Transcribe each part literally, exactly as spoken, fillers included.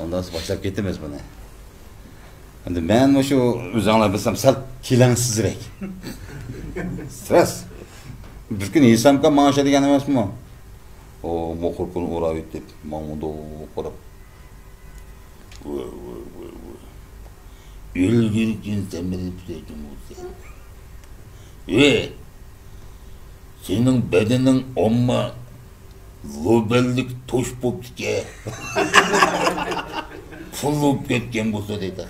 ئۇنداق بولسا باشلاپ كېتىمىز بۇنى. ئەمدى مەن مۇشۇ ئۆزۈڭلار بىلسەم سەل كېلەڭسىزرەك. راست. بىر كۈنى ھېسامكام ماڭا شۇ دېگەن ئەمەسمۇ؟ ئۇ موقۇركىنى ئوراۋېتىپ، ماڭا مۇنداق قاراپ. ۋە، ۋە، ۋە، ۋە. ئۆلگۈركىن سەن مېنى پۈتەيدىڭ بولسا. ۋە، سېنىڭ بەدىنىڭ ئامما لوبەنلىك توش بوپتىكەن. پۇل بولۇپ كەتكەن بولسا دەيدۇ.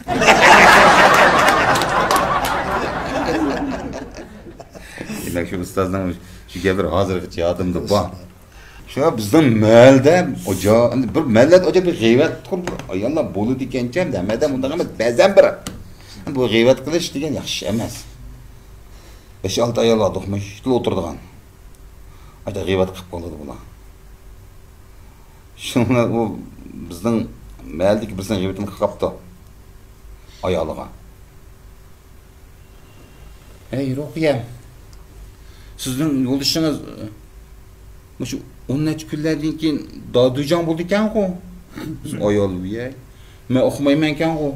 دېمەك، شۇ ئۇستازنىڭ شۇ گەپلىرى ھازىرغىچە يادىمدا بار. شۇ بىزنىڭ مەھەللىدە ئوجا-، بىر مەھەللىدە ئوجا بىر غەيۋەتخور بىر ئاياللار بولىدىكەنچە، ھەممىدە مۇنداق ئەمەس، بەزەن بىر. بۇ غەيۋەت قىلىش دېگەن ياخشى ئەمەس. بەش-ئالتە ئايال بار، دوقمۇشتىلا ئولتۇرىدىغان. ئايدا غەيۋەت قىلىپ قالىدۇ بۇلار. شۇنىڭ بىلەن ئۇ بىزنىڭ مەھەللىدىكى بىرسىنىڭ غەيۋىتىنى قىلىپ قاپتۇ ئايالىغا. ھەي، رۇقىيە، سىزنىڭ يولدىشىڭىز، مۇشۇ ئون نەچچە كۈنلەردىن كېيىن دادۈجاڭ بولىدىكەنغۇ؟ بىز ئايال، ۋىيەي، مەن ئۇقمايمەنكەنغۇ؟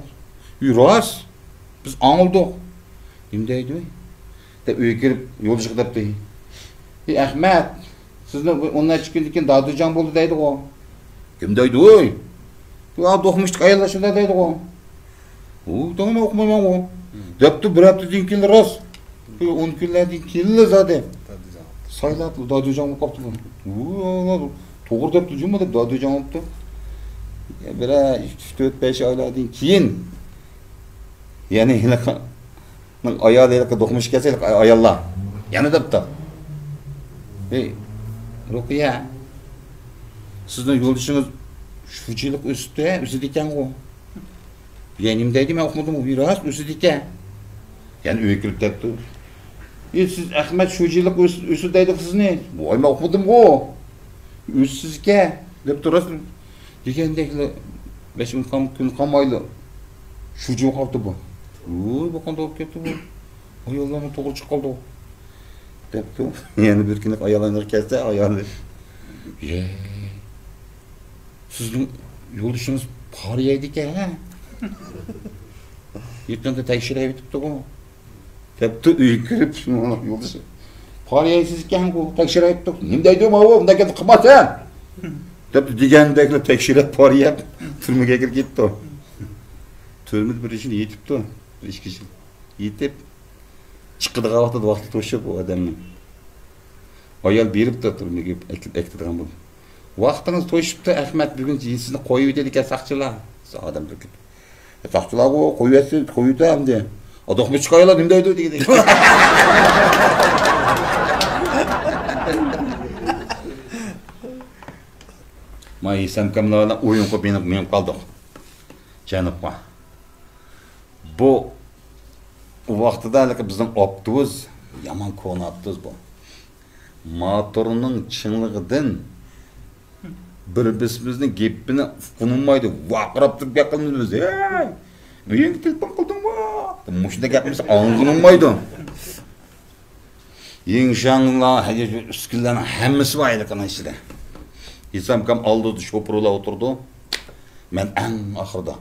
ۋىي، راست، بىز ئاڭلىدۇق. نېمە دەيدۇ؟ دەپ ئۆيگە كىرىپ يولدىشىغا دەپتۇ. ھېي، ئەخمەت، سىزنىڭ بۇ ئون نەچچە كۈندىن كېيىن دادۈجاڭ بولدى دەيدىغۇ؟ كىم دەيدۇ ۋوي؟ يا، دوقمۇشتىكى ئاياللار شۇنداق دەيدىغۇ. ھۇ، دەڭمەن ئۇقمايمەنغۇ. دەپتۇ بىر ھەپتىدىن كېيىنلا راست. بىر ئون كۈنلەردىن كېيىنلا زادى. سايلاپلا دادۈجاڭ بولۇپ قاپتۇ بۇ. ھۇ، توغرا دەپتۇ جۇمۇ دەپ دادۈجاڭ بوپتۇ. يا، بىرەر ئىككى، تۆت، بەش ئايلاردىن كېيىن يەنە ھېلىقى ئايالى ھېلىقى دوقمۇش كەلسە، ھېلىقى ئاياللار يەنە دەپتۇ. ھېي، رۇقىيە، سىزنىڭ يولدىشىڭىز شۇجىلىق ئۆسۈپتۇ، ئۆسىدىكەنغۇ؟ يا نېمە دەيدۇ، مەن ئۇقمىدىمغۇ. ۋىي، راست، ئۆسىدىكەن. يەنە ئۆيگە كىرىپ دەپتۇ. ئى، سىز ئەخمەت شۇجىلىق ئۆس-، ئۆسىدۇ دەيدىغۇ سىزنى. ۋاي، مەن ئۇقمىدىمغۇ. ئۆسىسىزكەن دەپتۇ راست. دېگەندەكلا بەش كۈن قام-، كۈن قالمايلا شۇجى بولۇپ قاپتۇ بۇ. ۋوي، بۇ قانداق بولۇپ كەتتى بۇ؟ ئاياللارمۇ توغرا چىقىپ قالدى. دەپتۇ. يەنە بىر كۈنى ئايال يېنىغا كەلسە، ئايالى، يە، سىزنىڭ يولدىشىڭىز پارا يەيدىكەن، ھە؟ يېقىندا تەكشۈرۈۋېتىپتىغۇ. دەپتۇ ئۆيگە كىرىپ، شۇنىڭ يولدىشى. پارا يەيسىزكەنغۇ، تەكشۈرۈۋېتىپتۇ. نېمە دەيدۇ ماۋۇ، ئۇنداق گەپنى قىلما سەن! دەپتۇ، دېگەندەكلا تەكشۈرۈپ، پارا يەپ، تۈرمىگە كىرىپ كېتىپتۇ. تۈرمىدە بىر يىل يېتىپتۇ. بىر ئىككى يىل يېتىپ، چىقىدىغان ۋاقتىدا ۋاقتى توشۇپ ئۇ ئادەمنىڭ. ئايال بېرىپتۇ تۈرمىگە ئەكېتىدىغان بولۇپ. ۋاقتىڭىز توشۇپتۇ، ئەخمەت، بۈگۈن سىزنى قويۇۋېتىدىكەن ساقچىلار. ئادەم بىر كېتىپ. ساقچىلارغۇ قويۇۋەتسۇن، قويۇۋېتە ئەمدى. ئاداقمۇ چىقايلا، نېمە دەيدۇ دېگەندەك. ما ھېسامكاملار بىلەن ئويۇن قىلىپ مېڭىپ، مېڭىپ قالدۇق. جەنۇبقا. بۇ، ئۇ ۋاقتىدا ھېلىقى بىزنىڭ ئاپتوبۇس، يامان كونا ئاپتوبۇس بۇ. موتورنىڭ چىڭلىقىدىن بىر-بىرسىمىزنىڭ گېپىنى ئۇققىنى بولمايدۇ. ۋارقىراپ تۇرۇپ گەپ قىلىمىز بىز. ھەي! ئۆيۈڭگە تېلېفون قىلدىڭمۇ؟ مۇشۇنداق گەپ قىلسا ئاڭلىغىنى بولمايدۇ. يىڭشاڭلار، ئۈسكۈنىلەرنىڭ ھەممىسى بار ھېلىقىنىڭ ئىچىدە. ھېسامكام ئالدىدا شوپۇر بىلەن ئولتۇرىدۇ. مەن ئەڭ ئاخىرىدا.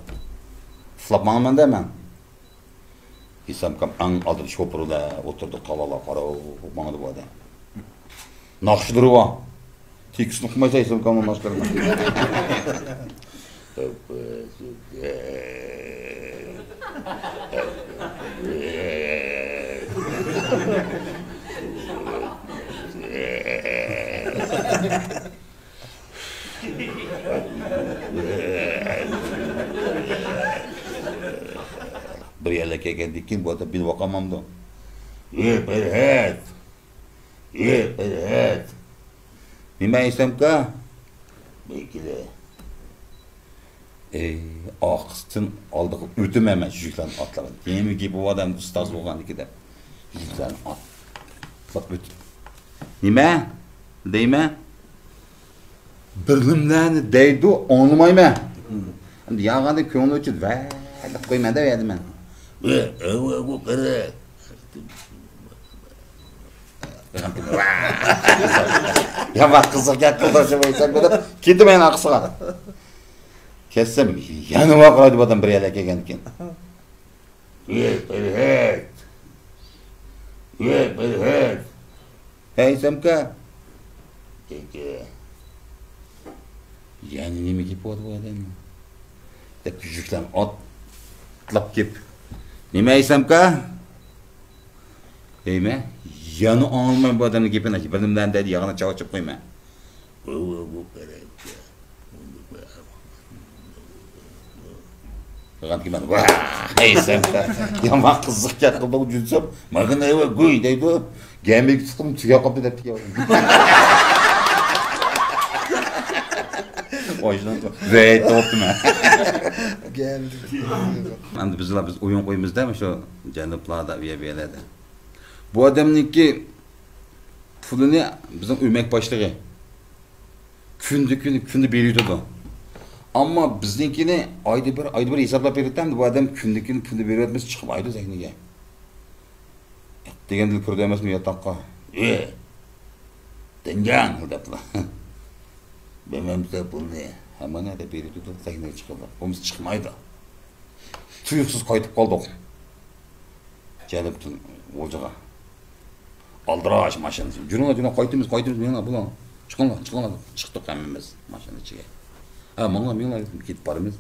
ئۇخلاپ ماڭىمەن-دە مەن. ھېسامكام ئەڭ ئالدىدا شوپۇر بىلەن ئولتۇرىدۇ، تالالا قاراپ ماڭىدۇ بۇ ئادەم. ناخشىلىرى بار. تېكىستنى ئۇقمايسەن، ھېسامكامنىڭ ناخشىلىرىنى. بىر يەرلەر كەلگەندىن كېيىن بۇ ئادەم بىلىپ باقالمامدۇ؟ ئى پەرھات! ئى پەرھات! نېمە ئېيتسامكا؟ بىكىلە. ئى، ئاقىستىن ئالدىغا ئۆتىمەن مەن شۇ يىگىتلەرنى ئاتلاپ. نېمە گېپى بار ئەمدى ئۇستاز بولغاندىكى دەپ. يىگىتلەرنى ئاتلاپ ئۆتۈپ. نېمە؟ دەيمەن. بىرنېمىلەرنى دەيدۇ، ئاڭلىمايمەن. ئەمدى ياغاندا كۆڭلى ئۈچۈن ۋە دەپ قويىمەن-دە، ئۇ يەردە مەن. ۋە، ۋە، ۋە، ۋە، قارا. يا، ۋە، قىزىق گەپ قىلدى، شۇ بولسا، دەپ كېتىمەن ئارقىسىغا. كەتسەم، يەنە ۋارقىرايدۇ بۇ ئادەم بىر يەرلەرگە كەلگەندىكىن. ۋەي، پەرھات! ۋەي، پەرھات! ھەي، سەمكە! كېكە. يەنە نېمە گېپى بار بۇ ئادەمنىڭ؟ دەپ يۈزۈكلەرنى ئاتلاپ كېلىپ، نېمە، ھەي، سەمكە؟ دەيمەن، يەنە ئاڭلىمايمەن بۇ ئادەمنىڭ گېپىنى، بىر نېمىلەرنى دەيدۇ، ياغىنى چاۋاچاپ قويىمەن. قىلغاندىكىن مەن، ۋاھ، ھەي سەن، يامان قىزىق گەپ قىلدىڭ جۈنسەم، ماڭا نېمە گۇي دەيدۇ، گەمىگە چىقتىم، تۈگەپ قاپتۇ دەپتىكەن. ئاشۇنىڭ ۋەيت تاپتىمەن. ئەمدى بىزلار، بىز ئويۇن قويىمىزدا، شۇ جەنۇبلاردا، ئۇ يەر، بۇ يەرلەردە. بۇ ئادەمنىڭكى پۇلىنى بىزنىڭ ئۆمەك باشلىقى كۈندە، كۈندە، كۈندە بېرىۋېتىدۇ. ئەمما بىزنىڭكىنى ئايدا بىر، ئايدا بىر ھېسابلاپ بېرىۋېتەمدۇ، بۇ ئادەم كۈندە، كۈندە، كۈندە بېرىۋەتمىسە چىقمايدۇ سەھنىگە. دېگەندىلا كىرىدۇ ئەمەسمۇ ياتاققا. ئى، دىنجان دەپلا. بەرمەمسە پۇلنى. ھە، مانا دەپ بېرىۋېتىدۇ، سەھنىگە چىقىدۇ. بولمىسا چىقمايدۇ. تۇيۇقسىز قايتىپ قالدۇق. جەنۇبتىن غۇلجىغا. ئالدىراش ماشىنىسى. جۈرۈڭلار، جۈرۈڭلار، قايتىمىز، قايتىمىز، مېڭىڭلار، بۇلار. چىقىڭلار، چىقىڭلار. چىقتۇق ھەممىمىز ماشىنا ئىچىگە. ھە، ماڭلا، مېڭىڭلار، كېتىپ بارىمىز.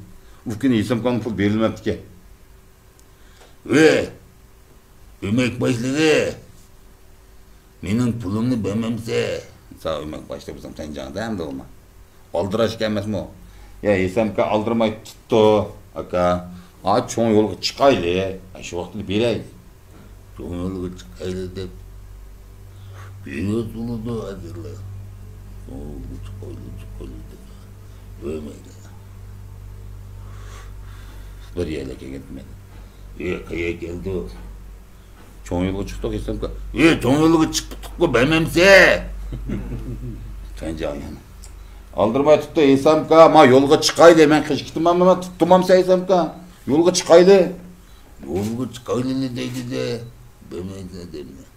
ئۇ كۈنى ھېسامكاننىڭ پۇلى بېرىلمەپتىكەن. ۋەي، ئۆمەك باشلىقى، مېنىڭ پۇلۇمنى بەرمەمسە؟ سا ئۆمەك باشلىق بىزنىڭ تەنجاڭدا ئەمدى ئۇمۇ. ئالدىراش ئىكەن ئەمەسمۇ؟ يا، ھېسامكا ئالدىرىماي تۇتتى، ئاكا. ھا، چوڭ يولغا چىقايلى. ھا، شۇ ۋاقىتتا بېرەيلى. چوڭ يولغا چىقايلى دەپ بېرىۋاتىدۇ ھازىرلا. چوڭ يولغا چىقايلى، چىقايلى دەپ بەرمەيدۇ. بىر يەرلەر كەلگەن مەن. ئى، قەيەرگە كەلدۇق؟ چوڭ يولغا چىقتۇق، ھېسامكا. ئى، چوڭ يولغا چىقتۇققۇ، بەرمەمسە؟ تەنجاڭ يەنە. ئالدىرىماي تۇتتى، ھېسامكا. ما يولغا چىقايلى، مەن قېچىپ كېتىمەنمۇ، مەن تۇتتۇمامسە، ھېسامكا؟ يولغا چىقايلى. يولغا چىقايلى دەيدۇ-دە، بەرمەيدۇ دەيمەن.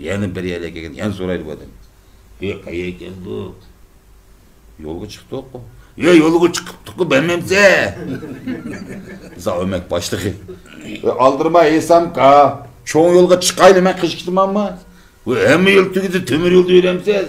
يەنە بىر يەرگە كەلگەن، يەنە سورايدۇ بۇ ئادەم. ئى، قەيەرگە كەلدۇق؟ يولغا چىقتۇق. يا، يولغا چىقىپتۇققۇ، بەرمەمسە؟ زاۋمەك باشلىقى. ئى، ئالدىرىما، ھېسامكا. چوڭ يولغا چىقايلى، مەن قېچىپ كېتىمەنمۇ؟ ۋە ھەممە يول تۈگىدى، تۆمۈر يولدا يۈرەمسىز؟